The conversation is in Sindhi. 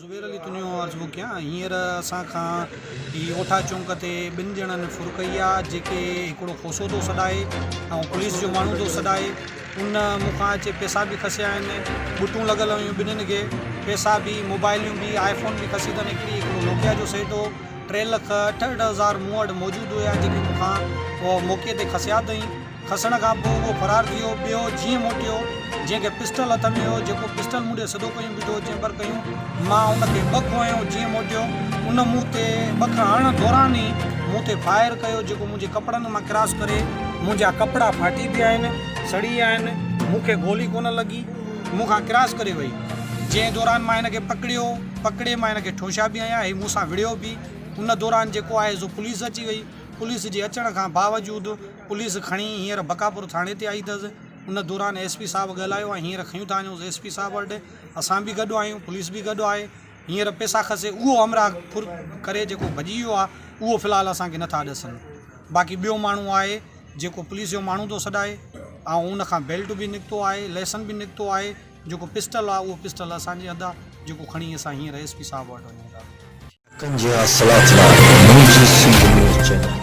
زبير علي تنيو عرض پيو ڪيان هينئر اسان کان هي اوٺا چونڪ تي ٻن ڄڻن ڦر ڪئي آ جيڪي هڪڙو کوسو ٿو سڏائي ۽ پوليس جو ماڻهو ٿو سڏائي ان مون کان اچي پئسا به کسيا آهن ٻٽون لڳل هيون ٻنهين کي پئسا به موبائليون به آئي فون به کسي اٿن هڪڙي هڪڙو نوڪيا جو سيٽ هو ٽي لک 68 هزار مون وٽ موجود هيا جيڪي مون کان موقعي تي کسيا اٿئي کسڻ کان پوء اهو فرار ٿي ويو. ٻيو جيئن موٽيو، جنهن کي پسٽل هٿ ۾ هيو، جيڪو پسٽل مون ڏي سڌو ڪيون بيٺو هو، جنهن بر ڪيون، مان ان کي ٻک هنيو، جيئن موٽيو، ان مون تي ٻک هڻڻ دوران ئي مون تي فائر ڪيو، جيڪو منهنجي ڪپڙن مان ڪراس ڪري، منهنجا ڪپڙا ڦاٽي پيا آهن، سڙي ويا آهن، مون کي گولي ڪونه لڳي، مون کان ڪراس ڪري وئي، جنهن دوران مان هن کي پڪڙيو، پڪڙي مان هن کي ٺوشا به هنيا، هي مون سان وڙهيو به، ان دوران جيڪو آهي سو پوليس اچي وئي، پوليس جي اچڻ کان باوجود پوليس کڻي هينئر بقاپور ٿاڻي تي آئي اٿس ان دوران ايس پي صاحب ڳالهايو ۽ هينئر کنيون ٿا وڃونس ايس پي صاحب وٽ اسان به گڏ آهيون پوليس به گڏ آهي هينئر پئسا کسي اهو همراهه ڦر ڪري جيڪو ڀڄي ويو آهي اهو في الحال اسان کي نٿا ڏسن باقي ٻيو ماڻهو آهي جيڪو پوليس جو ماڻهو ٿو سڏائي ۽ ان کان بيلٽ به نڪتو آهي ليسن به نڪتو آهي جيڪو پسٽل آهي اهو پسٽل اسان جي هٿ آهي جيڪو کڻي اسان هينئر ايس پي صاحب وٽ وڃون ٿا. حقن جي حاصلات لاء منهنجي سنڌ نيوز چينل.